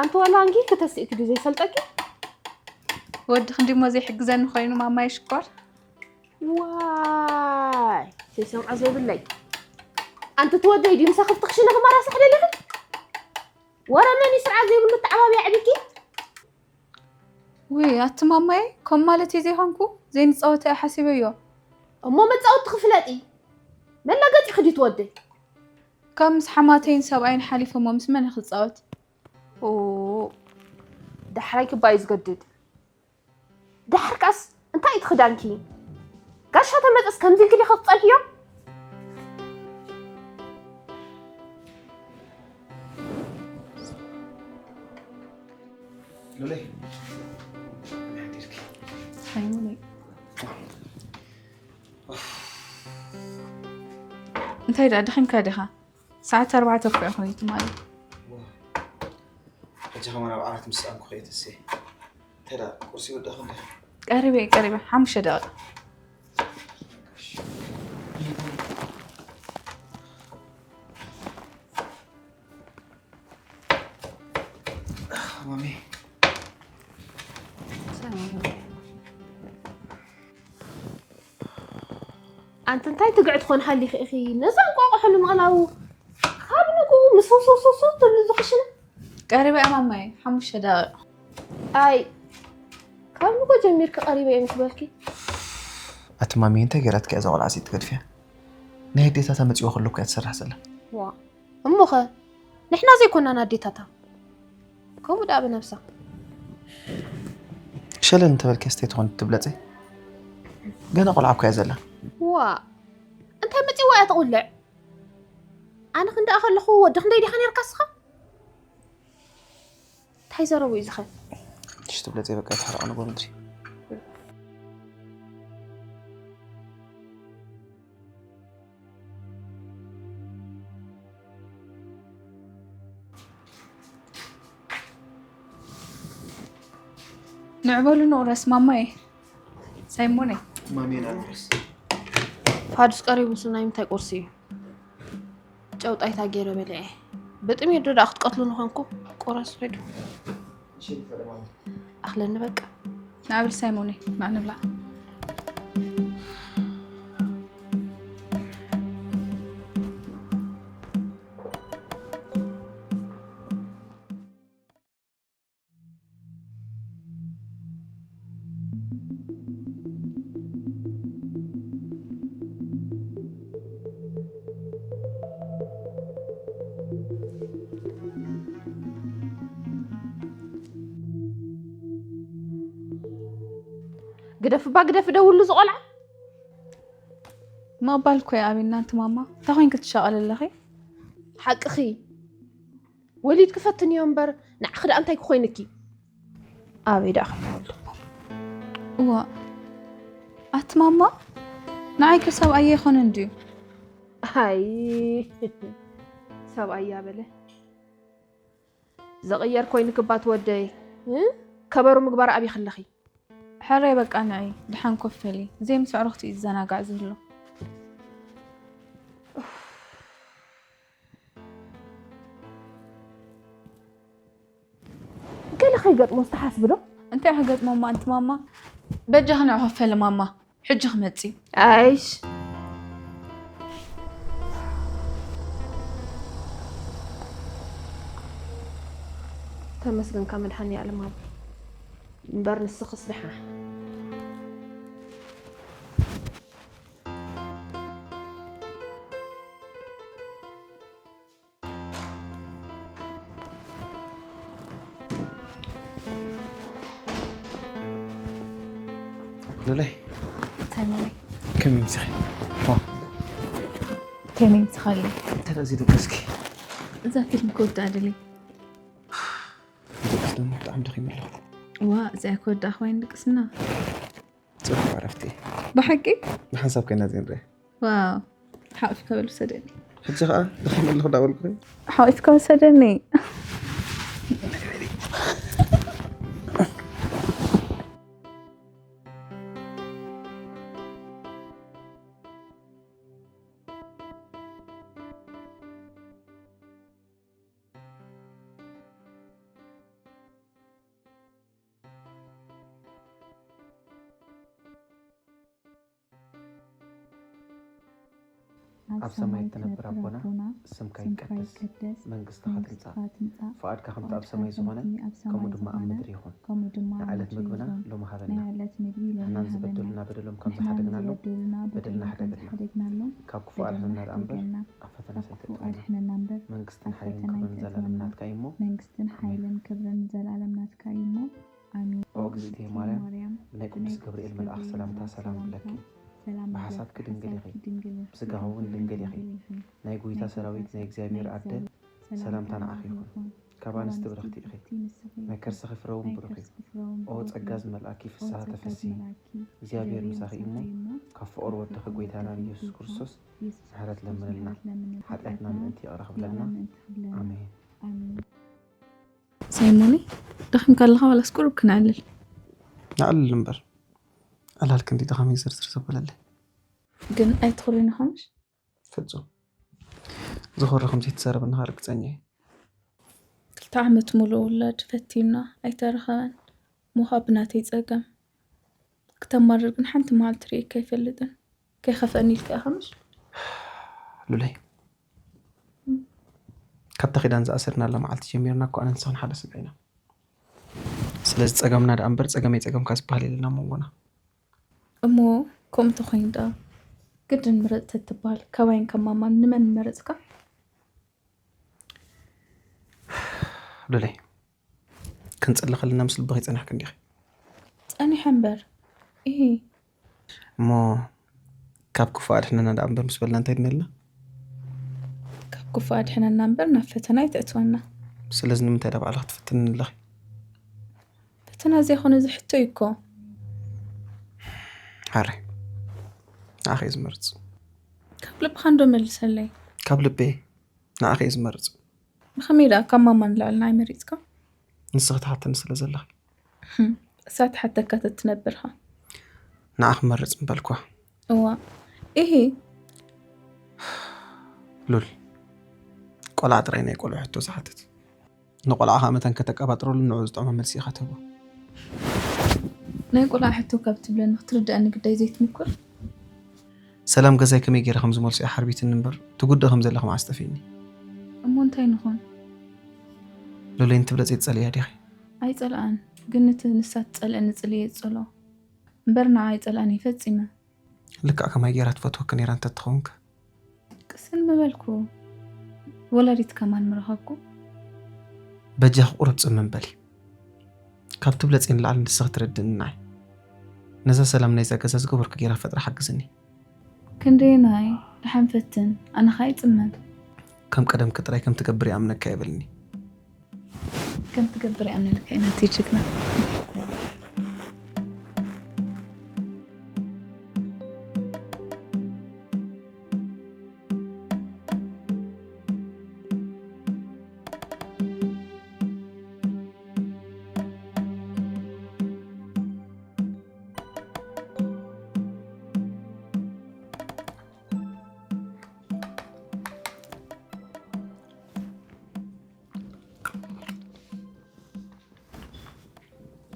ኣንቲ ዋላ ኣንጊ ክተስእኪ ድዩ ዘይሰልጠኪ? ወዲ ክንዲሞ ዘይሕግዘኒ ኮይኑ ማማይ ሽኮር። ዋይ፣ ዘይሰምዖ ዘይብለይ። ኣንቲ ትወደይ ድዩ ምሳኺ ኣብቲ ክሽነ ክመራስሕ ደሊኺ? ወረ መን እዩ ስርዓት ዘይብሉ ኣተዓባብያ ኣዕቢኪ? ውይ ኣቲ ማማይ፣ ከም ማለት እዩ ዘይኮንኩ ዘይንፃወተ እየ ሓሲበዮ። እሞ መፃወቲ ክፍለጢ መላገፂ ክዲ ትወደይ። ካብ ምስ ሓማተይን ሰብኣይን ሓሊፈ እሞ ምስ መን ክፃወት? ኦ፣ ዳሕራይ ክባዩ ዝገድድ። ዳሕርካስ እንታይ እቲ ክዳንኪ? ጋሻ ተመፀስ ከምዚ ኢልኪ ዲኺ ክትፀንሕዮ? ሉለይ፣ ከመይ ሓዲርኪ? ሳይሞነይ። እንታይ ደኣ ደኺምካ ዲኻ? ሰዓት ኣርባዕተ እኮ እዩ ኮይኑ ትማሊ። ሕጂ ከማን ኣብ ዓራት ምስ ሰኣንኩ ከይትስእ። እንታይ ደኣ ቁርሲ ወዳእኺ እንዲኺ? ቀሪበ እየ፣ ቀሪበ። ሓሙሽተ ደቂቕ። ማሚ። ኣንቲ እንታይ ትግዕ ትኾን ሃሊኺ ኢኺ ነዛ እንቋቑሖ ንምቕላው ካብ ንግኡ ምስ ውስውስውስው ትብሊ ዝኽሽነ? ቀሪበ እየ ማማይ፣ ሓሙሽተ ደቂቕ። ኣይ ካብ ንግኡ ጀሚርኪ ቀሪበ እየ ምስ በልኪ። ኣቲ ማሚ እንታይ ገይራትኪ እያ እዛ ቆልዓ ሲ ትገድፍያ? ናይ ኣዴታታ መጺኦ ከሎ እኮ እያ ትሰርሕ ዘላ። ዋ እሞኸ ንሕና ዘይኮናን ኣዴታታ ከምኡ ደኣ ብነብሳ። ሸለል እንተበልኪ ኣስተይ ትኾን ትብለጸይ? ገና ቆልዓ እኮ እያ ዘላ። ዋ እንታይ መጺዋ እያ ተቑልዕ? ኣነ ክንደኣ ከለኹ ወዲ ክንደይ ዲኻ ነርካ እስኻ? እንታይ ዘረቡ እዩ ዝኸ? ትሽ ትብለጸይ በቃ ተሓራቕ ንጎ ምድሪ። ንዕበሉ ንቑረስ ማማይ። ሳይሞነይ። ማሜና ንቁረስ። ፋዱስ ቀሪቡ ስናይ ምንታይ ቁርሲ እዩ? ጨው ጣይታ ገይረ በልዐ። ብጥሜት ዶ ደኣ ክትቀትሉኒ ኾንኩም? ቁረስ ኺዱ። ኣኽለኒ በቃ። ንዓብል ሳይሞነይ፣ ንዓ ንብላዕ። ግደፍባ ግደፍ ደውሉ ዝቆልዓ። ምቕባል እኮ እዩ ኣቢልና ኣንቲ ማማ። እንታይ ኮይንኪ ትሻቐሊ ኣለኺ? ሓቅኺ። ወሊድኪ ፈትንዮ እምበር ንዓኺ ደኣ እንታይ ክኾይንኪ? ኣበይ ደኣ ክምወልድኩም? እዋ ኣቲ ማማ ንዓይከ ሰብኣየ ኣይኮነን ድዩ? ኣይ ሰብኣያ በለ ዘቕየር ኮይንኪ እባ ትወደይ። እ? ከበሩ ምግባር ኣብይኪ ኣለኺ። ሕራይ በቃ ንዒ ድሓን ኮፍ በሊ። ዘይ ምስ ኣዕሩኽቲ እዩ ዝዘናጋዕ ዝህሉ። ገለ ከይገጥሞስ ትሓስቢ ዶ? እንታይ ክገጥሞ እማ ኣንቲ ማማ? በጃኺ ንዑ ኮፍ በሊ ማማ። ሕጂ ክመጽእ እዩ። ኣይሽ ተመስገንካ መድሓኒ ኣለም ኣብ እምበር ንስኽስ ደሓን። ሉለይ ሳይሞነይ ከመይ ምሳኺ? ዋ ከመይ ምሳኻለይ? እንታይ ደኣ ዘይደቀስኪ? እዛ ፊልም ክወድኣ ደልየ። ደቀስ ደሞ ብጣዕሚ ደኺመ ኣለኹ። ዋ እዚኣ ክወድኣ ኮይኑ ድቅስና። ጽቡቕ ዕረፍቲ። ብሓቂ ብሓንሳብ ኮይና ዘይንርአ። ዋው ሓቂፍካ በል ውሰደኒ። ሕጂ ኸኣ ደኺመ ኣለኹ እንዳበልኩ። ሓቂፍካ ውሰደኒ። ኣብ ሰማይ እትነብር ኣቦና፣ ስምካ ይቀደስ፣ መንግስትኻ ትምጻእ፣ ፍቓድካ ከምቲ ኣብ ሰማይ ዝኾነ፣ ከምኡ ድማ ኣብ ምድሪ ይኹን። ንዕለት ምግብና ሎሚ ሃበና። ንሕናን ዝበደሉና በደሎም ከም ዝሓደግናሎም፣ በደልና ሓደገልና። ካብ ክፉእ ኣድሕነና ደኣ እምበር፣ ኣብ ፈተና ኣይተእትወና። መንግስትን ሓይልን ክብርን ንዘለኣለም ናትካ እዩ እሞ፣ ኣሜን። ኦ እግዝእትየ ማርያም፣ ብናይ ቅዱስ ገብርኤል መልኣኽ ሰላምታ ሰላም ይብለኪ። ብሓሳብኪ ድንግል ኢኺ፣ ብስጋኺ እውን ድንግል ኢኺ። ናይ ጐይታ ሰራዊት ናይ እግዚኣብሔር ኣደ ሰላምታ ንዓኺ ይኹን። ካብ ኣንስቲ ብርኽቲ ኢኺ፣ ናይ ከርስኺ ፍረ እውን ብሩኽ እዩ። ኦ ጸጋ ዝመልኣኪ ፍስሃ ተፈሲ፣ እግዚኣብሔር ምሳኺ እሞ፣ ካብ ፍቑር ወድኺ ጐይታናን ኢየሱስ ክርስቶስ ምሕረት ለምንልና፣ ሓጢኣትና ምእንቲ ይቕረ ክብለልና። ኣሜን። ሳይሞነይ፣ ደኺምካ ኣለኻ ዋላስ ቁሩብ ክነዕልል? ነዕልል እምበር፣ ዕላል ክንዲ ድኻመይ ዝርዝር ዘበለለይ። ግን ኣይትኹሪን ኢኻ ምሽ? ፍጹም። ዝኹሪ ከም ዘይትዛረበኒ ከኣ ርግጸኛ እየ። ክልተ ዓመት ሙሉእ ውላድ ፈቲኑና ኣይተረኸበን። እሞ ከኣ ብናተይ ጸገም ክተማርር ግን ሓንቲ መዓልቲ ርእየካ ኣይፈልጥን። ከይኸፍአኒ ኢልካ ኢኻ ምሽ? ሉለይ፣ ካብታ ኪዳን ዝኣሰርናላ መዓልቲ ጀሚርና እኮ ኣነ ንስኽን ሓደ ስጋ ኢና። ስለዚ ጸገምና ደኣ እምበር ጸገመይ ጸገምካ ዝበሃል የለን ኣብ መንጎና። እሞ ከምኡ ተኾይኑ ደኣ ግድን ምረጽ ተትበሃል ካባይን ካብ ማማን ንመን ምመረጽካ? ሉለይ፣ ክንጽሊ ከለና ምስ ልብኺ ጸኒሕኪ እንዲኺ። ጸኒሐ እምበር። ኢሂ። እሞ ካብ ክፉእ ኣድሕነና ደኣ እምበር ምስ በልና እንታይ ድነልና? ካብ ክፉእ ኣድሕነና እምበር ናብ ፈተና ኣይተእትወና። ስለዚ ንምንታይ ደኣ ባዕልኺ ትፍትንኒ ኣለኺ? ፈተና ዘይኮነ እዚ ሕቶ እዩ እኮ። ሓራይ። ንዓኺ እየ ዝመርጽ። ካብ ልብኻ እንዶ መልሰለይ። ካብ ልበይ። ንዓኺ እየ ዝመርጽ። ብኸመይ ደኣ ካብ ማማ ንላዕሊ ንዓይ መሪጽካ? ንስኺ ትሓተኒ ስለ ዘለኺ። ህም፣ እሳ ትሓተካ ተትነብርኻ። ንዓ ክመርጽ ምበልኳ። እዋ፣ ኢሂ። ሉል፣ ቆልዓ ጥራይ ናይ ቆልዑ ሕቶ ዝሓትት። ንቆልዓ ከኣ መታን ከተቀባጥረሉ ንዕኡ ዝጥዕሞ መልሲ ኢኻ ትህቦ። ናይ ቆልዓ ሕቶ ካብ ትብለኒ ክትርድኣኒ ግዳይ ዘይትምኩር? ሰላም ገዛይ ከመይ ገይረ ከም ዝመልሶ እያ ሓርቢትኒ እምበር፣ ትጉድእ ከም ዘለኺ መዓስ ጠፊእኒ። እሞ እንታይ ንኹን? ሉለይ ንትብለጽ ትጸልእያ ዲኺ? ኣይጸልኣን፣ ግን ነቲ ንሳ ትጸልአኒ ጽልየ ዝጸልኦ። እምበር ንዓ ኣይጸልኣን እየ ፈጺመ። ልክዕ ከማይ ገይራ ትፈትወኪ ነይራ እንተትኸውን ከ? ቅስን ምበልኩ። ወላዲት ከማን ምረኸብኩ። በጃኺ ቁሩብ ጽምም በሊ። ካብ ትብለጺ ንላዕሊ ንስኺ ትርድእኒ ንዓይ። ነዛ ሰላም ናይዛ ገዛ ዝገበርኩ ገይራ ፈጥራ ሓግዝኒ። ክንደየናይ ደሓን ፈትን፣ ኣነ ኸኣ ይጽመም። ከም ቀደምኪ ጥራይ ከም ትገብር ይኣምነካ የብልኒ። ከም ትገብር ይኣምነልካ ኢና፣ እቲ ጅግና።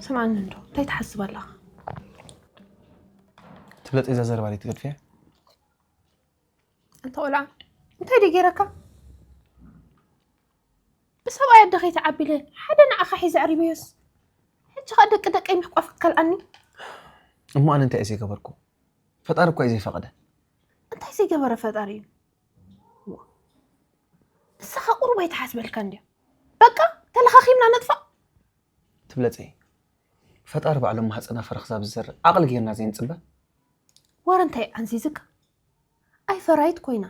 ስምዓኒ እንዶ፣ እንታይ ትሓስብ ኣለኻ? ትብለጽ እዛ ዘረባ ደይ ትገድፍያ? ኣንታ ቆልዓ፣ እንታይ ደይ ገይረካ? ብሰብኣይ ኣደ ከይትዓቢ ኢለ ሓደ ንዓኻ ሒዘ ኣዕሪበዮስ፣ ሕጂ ኸኣ ደቂ ደቀይ ምሕቋፍ ክትከልኣኒ? እሞ ኣነ እንታይ እየ ዘይገበርኩ? ፈጣሪ እኳ እዩ ዘይፈቐደ። እንታይ ዘይገበረ ፈጣሪ እዩ? ዋ፣ ንስኻ ቁሩብ ኣይተሓስበልካን ድዩ? በቃ ተለኻኺምና ንጥፋእ። ትብለጸይ፣ ፈጣሪ ባዕሉ ማህጸና ፍረ ክሳብ ዝዘርእ ዓቕሊ ጌርና ዘይንጽበ? ወረ እንታይ ኣንዚዝካ? ኣይ ፈራይት ኮይና፣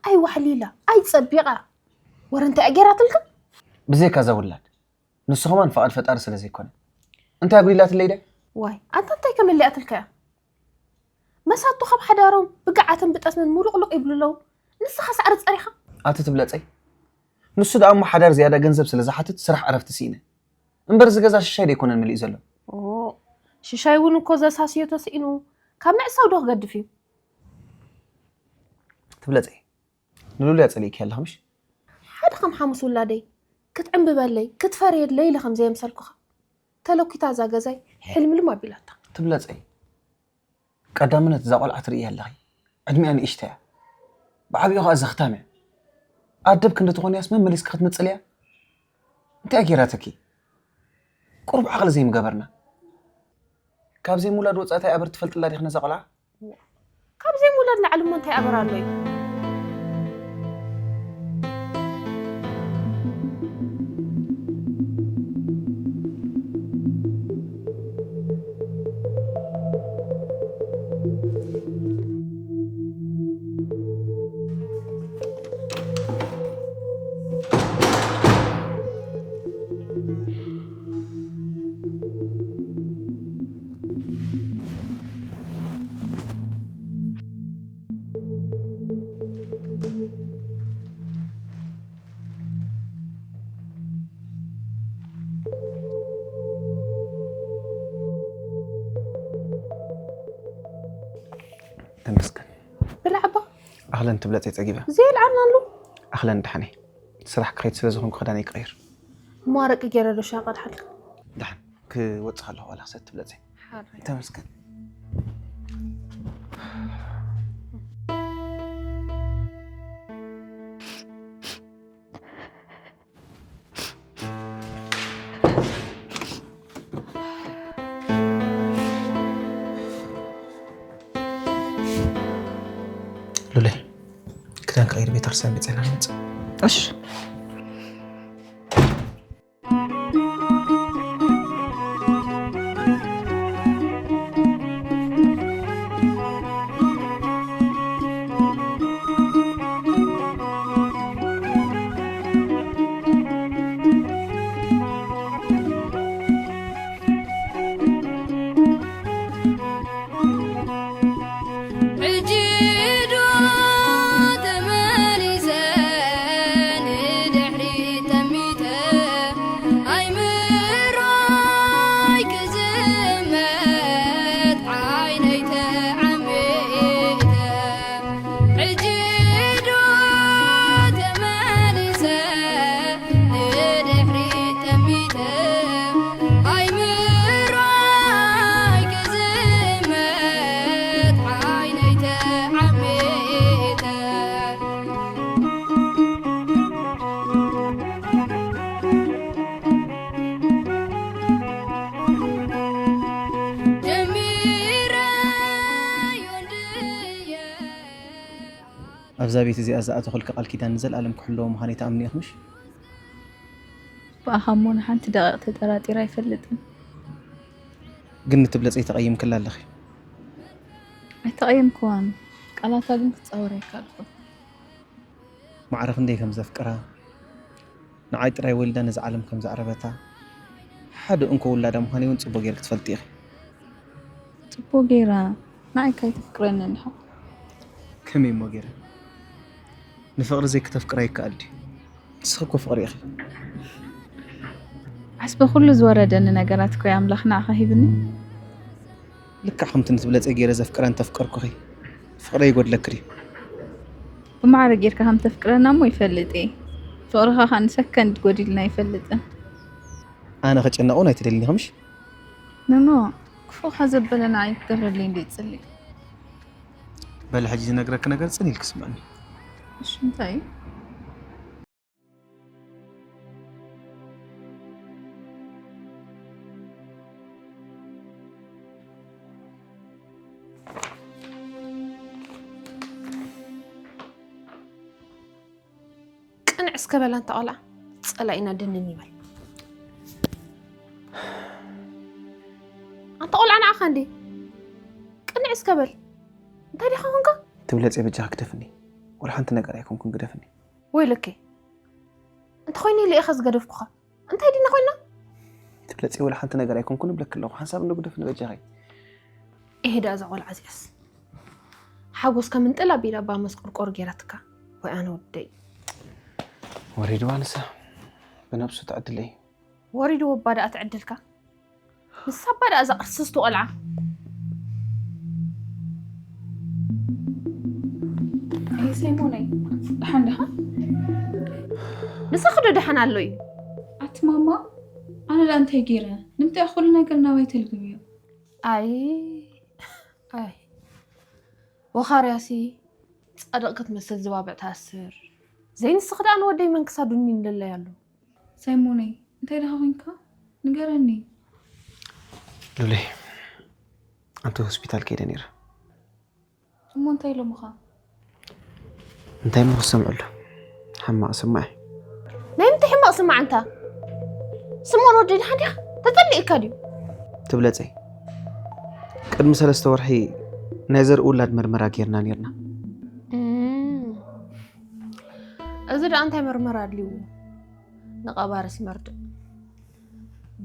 ኣይ ዋሕሊላ፣ ኣይ ጸቢቓ። ወረ እንታይ እያ ጌራትልካ? ብዘይካ እዛ ውላድ፣ ንሱ ኸማን ፍቓድ ፈጣሪ ስለ ዘይኮነ። እንታይ ኣጉዲላትለይ ድያ? ዋይ፣ ኣንታ እንታይ ከመሊኣትልካ እያ? መሳቱ ካብ ሓዳሮም ብግዓትን ብጠስምን ሙሉቕሉቕ ይብሉ ኣለዉ። ንስኻ ሳዕሪ ጸሪኻ? ኣቲ ትብለጸይ፣ ንሱ ደኣ እሞ ሓዳር ዝያዳ ገንዘብ ስለ ዝሓትት ስራሕ ዕረፍቲ ስኢነ። እምበር እዚ ገዛ ሽሻይ ደይኮነን መሊኡ ዘሎ። ኦ፣ ሽሻይ እውን እኮ ዘሳስዮ ተስኢኑ ካብ ምዕሳው ዶ ክገድፍ እዩ? ትብለጸይ፣ ንሉልያ ጸሊእኪ ኣለኺ ምሽ? ሓደ ከም ሓሙስ ውላደይ ክትዕምብበለይ፣ ክትፈርየለይ ኢለ ከም ዘየምሰልኩኻ። ተለኪታ እዛ ገዛይ ሕልምልም ኣቢላታ። ትብለጸይ፣ ቀዳምነት እዛ ቆልዓ ትርእያ ኣለኺ። ዕድሚኣ ንእሽተይ እያ። ብዓብዩ ኸዓ ዘኽታም እያ። ኣደብ ክንዲ ትኾንያስ መመሊስካ ክትምፅል እያ። እንታይ እያ ገይራትኪ? ቁሩብ ዓቕሊ ዘይምገበርና። ካብ ዘይምውላድ ወፃኢ እንታይ ኣበር ትፈልጥላ ዲኺ ነዛ ቆልዓ? ካብ ዘይምውላድ ላዕሊ እሞ እንታይ ኣበር ኣሎ እዩ? ተመስገን። ብላዕ እባ። ኣኽለን ትብለፀይ ፀጊበ። ዘየልዓልና ኣሎ። ኣኽለን ደሓነይ። ስራሕ ክኸይድ ስለ ዝኾንኩ ክዳነይ ክቕይር። እሞ ኣረቂ ገይረ ዶ ሻቐ ድሓልካ? ደሓን ክወፅእ ከለኹ ዋላ ክሰቲ ትብለፀይ። ሓራይ። ተመስገን። ሉለይ፣ ክዳን ክቐይር ቤተክርስትያን በፂሕና ንመፅእ። እሺ። ሕጂ ዶ ተመሊሰ ንድሕሪት ጠሚተ፣ ኣይምሮይ ክዝመት ዓይነይ ተዓሚተ። ሕጂ ዶ ተመሊሰ ንድሕሪት ጠሚተ፣ ኣይምሮይ ክዝመት ዓይነይ ተዓሚተ። ጀሚረዮ እንድየ ኣብዛ ቤት እዚኣ ዝኣተኹልኪ ቃል ኪዳን ንዘለኣለም ክሕልዎ ምዃነይ ትኣምኒ ኢኺ ምሽ? ብኣኻ እሞ ንሓንቲ ደቂቕ ተጠራጢረ ኣይፈልጥን። ግን ንትብለጸይ ተቐይምክላ ኣለኺ። ኣይተቐየምክዋን፣ ቃላታ ግን ክጻወር ኣይከኣልኩን። ማዕረ ክንደይ ከም ዘፍቅራ፣ ንዓይ ጥራይ ወሊዳ ነዛ ዓለም ከም ዘዕረበታ፣ ሓደ እንኮ ውላዳ ምዃነይ እውን ጽቡቕ ጌርኪ ትፈልጢ ኢኺ። ጽቡቕ ጌራ ንዓይ ካይተፍቅረኒ እንድኻ። ከመይ እሞ ጌረ? ንፍቕሪ ዘይክተፍቅራ ይከኣል ድዩ? ንስኺ እኮ ፍቕሪ ኢኺ። ዓስቢ ኩሉ ዝወረደኒ ነገራት እኮ እዩ ኣምላኽ ንዓኻ ሂብኒ። ልክዕ ከምቲ ንትብለጸይ ጌረ ዘፍቅረን ተፍቀርኩኺ፣ ፍቕረይ ይጎድለኪ ድዩ? ብማዕረ ጌርካ ከም ተፍቅረና እሞ ይፈልጥ እየ። ፍቕርኻ ኸኣ ንሰከንድ ጎዲልና ኣይፈልጥን። ኣነ ክጭነቕ እውን ኣይትደልይን ኢኺ ምሽ? ኖኖ፣ ክፉእኻ ዘበለ ንዓይ ክገብረለይ እንድየ ዝጽሊ። በሊ ሕጂ ዝነግረኪ ነገር ጽን ኢልኪ ስምዕኒ። እሺ፣ እንታይ እዩ? ቅንዕ እስከ በል ኣንታ ቆልዓ፣ ጸላኢና ድንን ይበል። ኣንታ ቆልዓ ንዓኻ እንዴ? ቅንዕ እስከ በል። እንታይ ዲኻ ኾንካ? ትብለጽ በጃኻ ግደፍኒ። ወላ ሓንቲ ነገር ኣይኮንኩን ግደፍኒ። ወይለከ። እንተኾይነ ኢለ ኢኻ ዝገደፍኩኻ። እንታይ ዲና ኮይና? ትብለጺ ወላ ሓንቲ ነገር ኣይኮንኩን እብለኪ ኣለኹ። ሓንሳብ እንዶ ግደፍኒ በጃኺ። እሄ ደኣ እዛ ቆልዓ እዚኣስ። ሓጎስካ ምንጥል ኣቢላ እባ መስቆርቆር ጌራትካ። ወይ ኣነ ወደይ። ወሪድዋ ንሳ። ብነብሱ ትዕድለይ። ወሪድዎ እባ ደኣ ትዕድልካ። ንሳ እባ ደኣ እዛ ቅርስስቲ ቆልዓ። ኣይ ሰይሞነይ፣ ደሓን ዲኻ? ንስኺ ዶ ደሓን ኣሎ እዩ? ኣቲ ማማ፣ ኣነ ደኣ እንታይ ገይረ? ንምንታይ ኩሉ ነገር ናባይ ተልግብዮ? ኣይ፣ ኣይ። ወኻርያሲ፣ ጻድቕ ክትመስል ዝባብዕ ትኣስር። ዘይንስኺ ደኣ ንወደይ መን ክሳዱኒ ንልለይ ኣሎ። ሳይሞነይ፣ እንታይ ደኻ ኮንካ? ንገረኒ። ሉሌ፣ ኣንቲ ሆስፒታል ከይደ ነይረ። እሞ እንታይ ኢሎምኻ? እንታይ እሞ ክሰምዑ ኣሎ? ሕማቕ ስማዕ። ናይ ምንታይ ሕማቕ ስማዕ ኣንታ? ስምኦን ወደይ፣ ደሓን ዲኻ? ተጸሊእካ ድዩ? ትብለጸይ። ቅድሚ ሰለስተ ወርሒ ናይ ዘርኢ ውላድ መርመራ ጌርና ኔርና። እም። እዚ ደኣ እንታይ መርመራ ኣድልይዎ? ንቐባርስ መርድእ።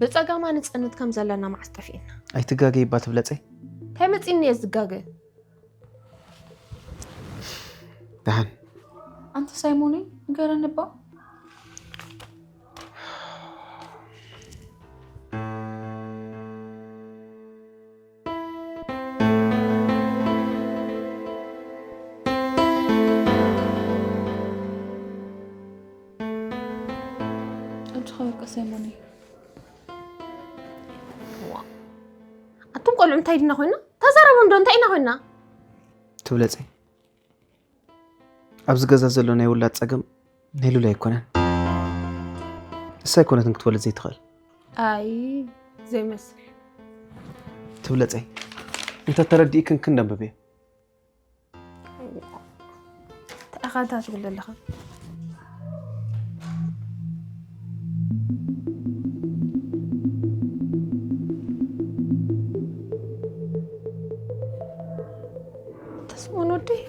ብጸገማ ንጸንት ከም ዘለና መዓስ ጠፊእና? ኣይትጋገይ እባ ትብለጸይ። እንታይ መጺእኒ እየ ዝጋገ? ደሓን። ኣንታ ሳይሞነይ፣ ንገረኒ እባ። ኣጆኻ በቃ ሳይሞነይ። ኣቱም ቆልዑ እንታይ ድና ኮይና? ተዛረቡ እንዶ እንታይ ኢና ኮይና? ትብለጸይ። ኣብዚ ገዛ ዘሎ ናይ ውላድ ጸገም ናይ ሉሊ ኣይኮነን። እሳ ኣይኮነትን ክትወልድ ዘይትኽእል። ኣይ፣ ዘይመስል። ትብለጸይ። እንተ ተረዲእክን ክንደንብብ እየ። እንታይ ኢኻ እንታ ትብል ዘለኻ? ተስምኦን ወደይ።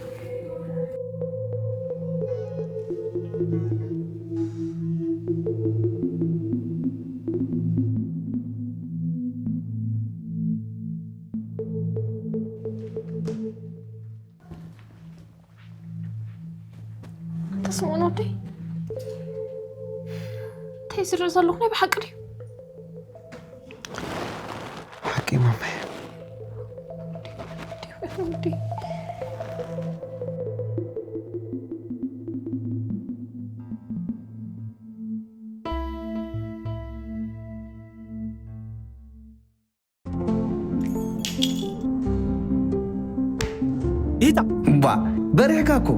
ተስምኦን ወደይ። እንታይ ዝርኢ ዘለኹ ናይ ብሓቂ ድዩ? ሓቂ ማማይ። ኢታ። እባ፣ በሪሕካ እኮ።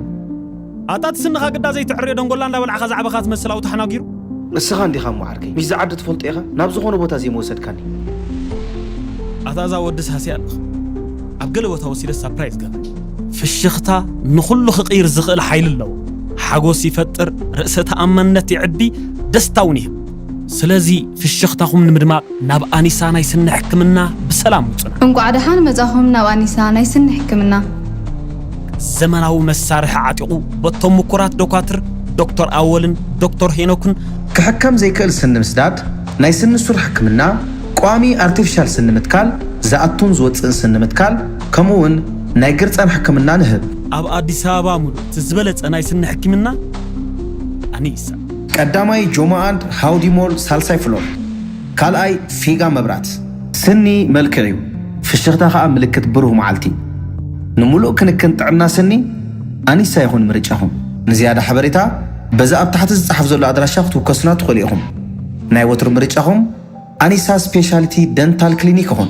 ኣታ እቲ ስንኻ ግዳ ዘይትዕርዮ ደንጎላ እንዳበላዕኻ ዛዕባኻ ዝመስል ኣውታ ሓናጊሩ። እስኻ እንዲኻ እሞ ዓርከይ፣ ሚስ ዝዓዲ ትፈልጦ ኢኻ፣ ናብ ዝኾነ ቦታ ዘይመወሰድካኒ። ኣታ እዛ ወድስ ሃስያ ኣለኻ። ኣብ ገለ ቦታ ወሲደ ሳፕራይዝ ገበ። ፍሽኽታ ንኹሉ ክቕይር ዝኽእል ሓይሊ ኣለዎ። ሓጎስ ይፈጥር፣ ርእሰ ተኣማንነት የዕቢ፣ ደስታ እውን ይህብ። ስለዚ ፍሽኽታኹም ንምድማቕ ናብ ኣኒሳ ናይ ስኒ ሕክምና ብሰላም ምጹና። እንቋዕ ደሓን መጻኹም ናብ ኣኒሳ ናይ ስኒ ሕክምና። ዘመናዊ መሳርሒ ዓጢቑ በቶም ምኩራት ዶኳትር ዶክተር ኣወልን ዶክተር ሄኖክን ክሕከም ዘይክእል ስኒ ምስዳድ፣ ናይ ስኒ ሱር ሕክምና፣ ቋሚ ኣርቲፊሻል ስኒ ምትካል፣ ዝኣቱን ዝወጽእን ስኒ ምትካል፣ ከምኡ እውን ናይ ግርጻን ሕክምና ንህብ። ኣብ ኣዲስ ኣበባ ሙሉእ እቲ ዝበለጸ ናይ ስኒ ሕክምና ኣኒሳ። ቀዳማይ ጆሞ ኣንድ ሃውዲ ሞል ሳልሳይ ፍሎር፣ ካልኣይ ፊጋ መብራት። ስኒ መልክዕ እዩ፣ ፍሽኽታ ኸኣ ምልክት ብሩህ መዓልቲ። ንምሉእ ክንክን ጥዕና ስኒ ኣኒሳ ይኹን ምርጫኹም። ንዝያዳ ሓበሬታ በዚ ኣብ ታሕቲ ዝጸሓፍ ዘሎ ኣድራሻ ክትውከሱና ትኽእሉ ኢኹም። ናይ ወትሩ ምርጫኹም ኣኒሳ ስፔሻሊቲ ደንታል ክሊኒክ ይኹን።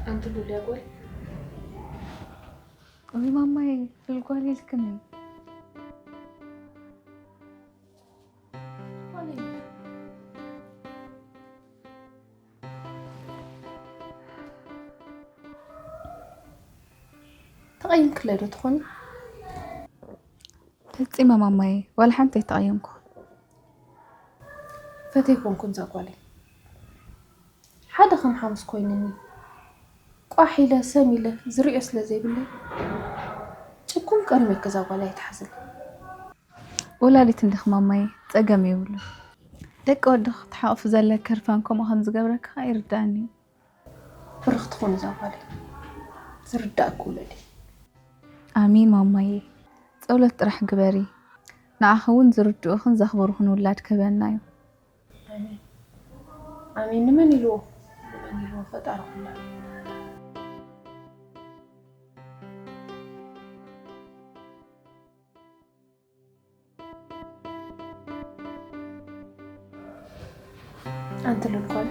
ኣንቲ ሉልያ ጓል። ወይ ማማይ፣ ልጓል ኢልክኒ። ተቐይምክለይ ዶ ትኾኒ? ፈጺመ ማማየ፣ ዋላ ሓንቲ ኣይተቐየምኩ። ፈትየ ኮንኩን እዛ ጓለይ። ሓደ ከም ሓሙስ ኮይንኒ። ቋሕ ኢለ፣ ሰም ኢለ፣ ዝርእዮ ስለ ዘይብለይ። ጭኩም ቀርሜክ እዛ ጓለይ ኣይትሓዝለይ። ወላዲት እንዲኺ ማማየ፣ ጸገም የብሉን። ደቂ ወድኺ ክትሓቑፊ ዘለኪ ህርፋን ከምኡ ከም ዝገብረኪ ኸኣ ይርድኣኒ እዩ። ብርኽቲ ኹን እዛ ጓለይ። ዝርዳእኪ ውለዲ። ኣሜን ማማየ። ጸሎት ጥራሕ ግበሪ። ንዓኺ እውን ዝርድኡኽን ዘኽብሩኽን ውላድ ክህበና እዩ። ኣሜን። ኣሜን። ንመን ኢልዎ? ንመን ኢልዎ? ፈጣሪ ኩላ። ኣንቲ ሉል ጓል፣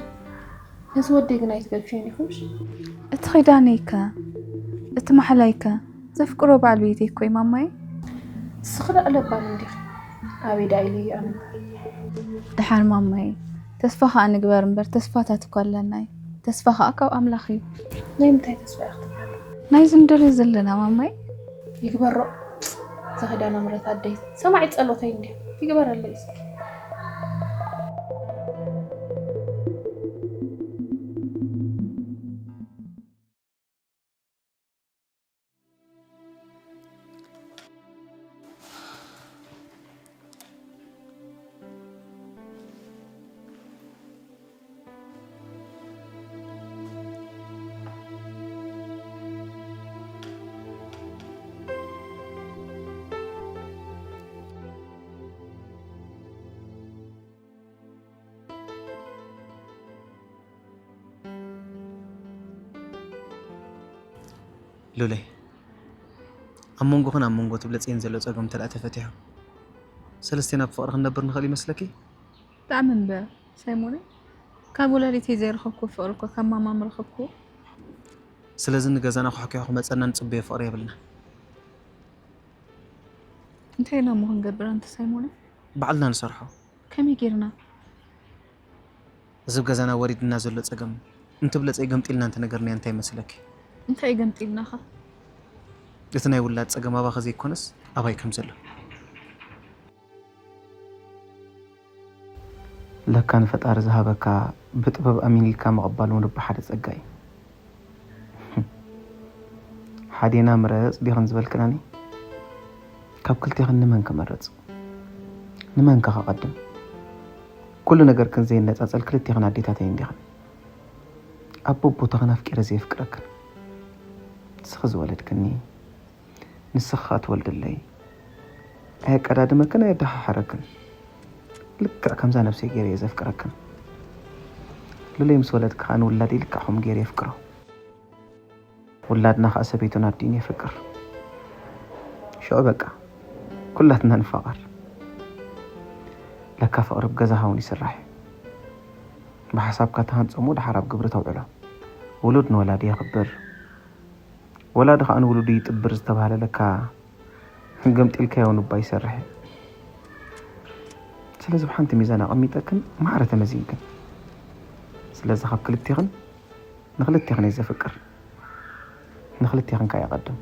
ነዚ ወደይ ግን ኣይትገድፍዮን ኢኹምሽ? እቲ ኺዳነይከ፣ እቲ ማሕላይከ፣ ዘፍቅሮ በዓል ቤተይ እኮ እዩ ማማይ። ንስኺ ደኣ ለባም እንዲኺ፣ ኣበይ ደኣ ኢለ ይኣምን? ደሓን ማማይ፣ ተስፋ ኸኣ ንግበር እምበር ተስፋታት እኮ ኣለና እዩ። ተስፋ ኸኣ ካብ ኣምላኽ እዩ። ናይ ምንታይ ተስፋ ኢኺ ትብሊ? ናይዚ ንደልዮ ዘለና ማማይ። ይግበሮ። እዛ ኺዳነ ምረት ኣደይ ሰማዒት ጸሎተይ እንድያ። ይግበረለይ እስኪ። ሉለይ፣ ኣብ መንጎኽን ኣብ መንጎ ትብለጽየን ዘሎ ጸገም እንተ ደኣ ተፈቲሑ፣ ሰለስቴና ብፍቕሪ ክንነብር ንኽእል ይመስለኪ? ብጣዕሚ እምበር ሳይሞነይ፣ ካብ ወላዲተይ ዘይረኸብኩ ፍቕሪ እኮ ካብ ማማ ምረኸብኩ። ስለዚ ንገዛና ክሕክዮ ክመጸና ንጽበዮ ፍቕሪ የብልና። እንታይ ኢና እሞ ክንገብር ኣንቲ ሳይሞነይ? ባዕልና ንሰርሖ። ከመይ ጌርና? እዚ ኣብ ገዛና ወሪድና ዘሎ ጸገም እንትብለጸይ ገምጢልና እንተነገርናዮ እንታይ ይመስለኪ? እንታይ ገምጢልናኻ? እቲ ናይ ውላድ ጸገም ኣባኺ ዘይኮነስ ኣባይ ከም ዘሎ። ለካ ንፈጣሪ ዝሃበካ ብጥበብ ኣሚን ኢልካ ምቕባል እውን እባ ሓደ ጸጋ እዩ። ሓዴና ምረጽ ዲኽን ዝበልክናኒ? ካብ ክልቴኽን ንመን ክመርጽ? ንመን ከ ከቐድም? ኩሉ ነገርክን ዘየነጻጸል ክልቴኽን ኣዴታተይ እንዲኽን። ኣብ በቦታኽን ኣፍቂረ ዘየፍቅረክን። ንስኺ ዝወለድክኒ፣ ንስኺ ከኣ ትወልድለይ። ኣየቀዳድመክን ኣየደሓሕረክን። ልክዕ ከምዛ ነብሰይ ገይረ እየ ዘፍቅረክን። ሉለይ ምስ ወለድኪ ከኣ ንውላደይ ልክዕ ከምኡ ገይረ የፍቅሮ። ውላድና ከኣ ሰበይቱን ኣዲኡን የፍቅር። ሽዑ በቃ ኩላትና ንፋቐር። ለካ ፍቕሪ ብገዛኻ እውን ይስራሕ እዩ። ብሓሳብካ ትሃንጾ እሞ ደሓር ኣብ ግብሪ ተውዕሎ። ውሉድ ንወላዲ የኽብር። ወላዲ ከኣ ንውሉዱ ይጥብር ዝተባህለ ለካ ገምጢልካዮ እውን እባ ይሰርሕ እዩ። ስለዚ ብሓንቲ ሚዛን ኣቐሚጠክን ማዕረ ተመዚንክን። ስለዚ ካብ ክልቴኽን ንኽልቴኽን እየ ዘፍቅር። ንኽልቴኽን ከኣ የቐድም።